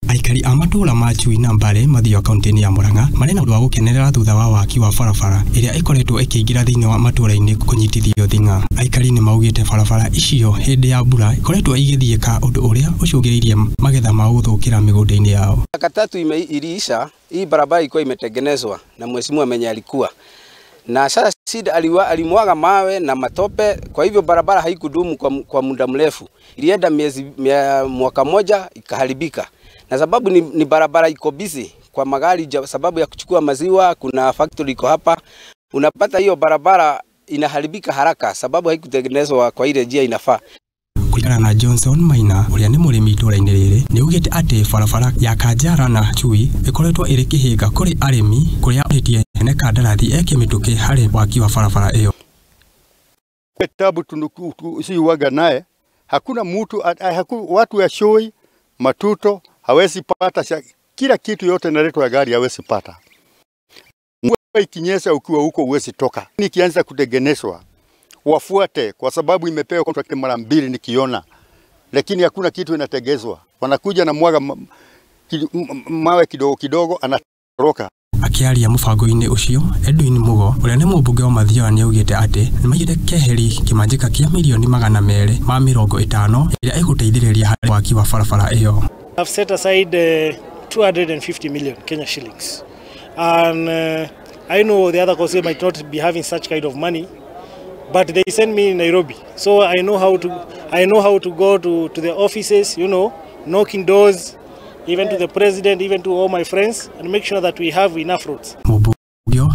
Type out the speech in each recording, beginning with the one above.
Aikari a matũũra ma Chui na Mbale Mathioya kaunti-inĩ ya Murang'a marĩ na ũndũ wa gũkenerera thutha wa waki wa barabara ĩrĩa ĩkoretwo ĩkĩingĩra thĩinĩ wa matũũra-inĩ kũnyitithio thing'a. Aikari nĩ maugĩte barabara icio hĩndĩ ya mbura ikoretwo igĩthiĩka ũndũ ũrĩa ũcũngĩrĩirie magetha mao gũthũkĩra mĩgũnda-inĩ yao. Miaka tatu iliisha, hii barabara ilikuwa imetengenezwa na mheshimiwa mwenye alikuwa na sasa shida alimwaga mawe na matope, kwa hivyo barabara haikudumu kwa muda mrefu. Ilienda mwaka moja ikaharibika. Na sababu ni barabara iko busy kwa magari, sababu ya kuchukua maziwa, kuna factory iko hapa. Unapata hiyo barabara inaharibika haraka sababu haikutengenezwa kwa ile njia inafaa. Kulingana na Johnson Maina ũrĩa nĩ mũrĩmi itũũra-inĩ rĩrĩ nĩ augĩte atĩ barabara ya Kanjara na Chui ĩkoretwo ĩrĩ kĩhĩnga kũrĩ arĩmi kũrĩa orĩtie ene kandarathi eke mĩtũkĩ harĩ waki wa barabara ĩyo. Tabu si waga naye hakuna mtu watu ya Chui Matuto hawezi pata kila kitu yote inaletwa ya gari hawezi pata. Mvua ikinyesha ukiwa huko huwezi toka. Nikianza kutengenezwa wafuate kwa sababu imepewa contract mara mbili nikiona, lakini hakuna kitu inategezwa. Wanakuja na mwaga mawe kidogo kidogo anatoroka. Akiaria mũbango-inĩ ũcio Edwin Mugo ũrĩa nĩ mũmbunge wa Mathioya nĩaugĩte atĩ nĩmaigĩte keheri kĩmanjĩka kĩa 250,000,000 ĩrĩa ĩgũteithĩrĩria harĩ waki wa barabara ĩyo. I've set aside 250 million Kenya shillings, and I know the other council might not be having such kind of money, but they send me in Nairobi, so I know how to go to the offices, you know, knocking doors, even to the president, even to all my friends, and make sure that we have enough roads. Mũmbunge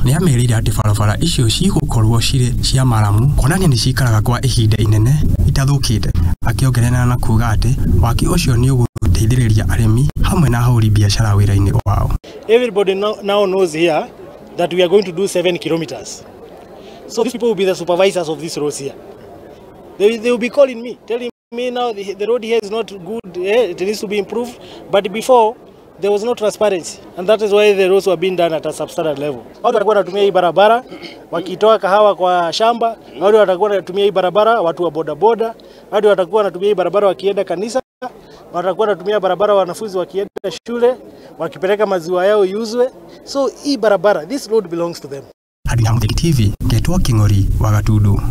nĩ amerĩire atĩ barabara icio cigũkorwo cirĩ cia maramu kuonania nĩ cikaraga kwa ihinda inene itathũkĩte, akĩongerera na kuuga atĩ waki ũcio nĩ ũgũteithĩrĩria arĩmi hamwe na ahũri biacara wĩra-inĩ wao. Everybody now knows here that we are going to do 7 kilometers. So these people will be the supervisors of these roads here. They will be calling me, telling me now the road here is not good, it needs to be improved. But before, there was no transparency, and that is why the roads were being done at a substandard level. Watu watakuwa wanatumia hii barabara, wakitoa kahawa kwa shamba, watu watakuwa wanatumia hii barabara, watu wa boda boda, watu watakuwa wanatumia hii barabara wakienda kanisa, watakuwa wanatumia barabara wanafunzi wakienda shule, wakipeleka maziwa yao iuzwe. So hii barabara, this road belongs to them. Hadi na TV, Ngetwa King'ori wa Gatundu.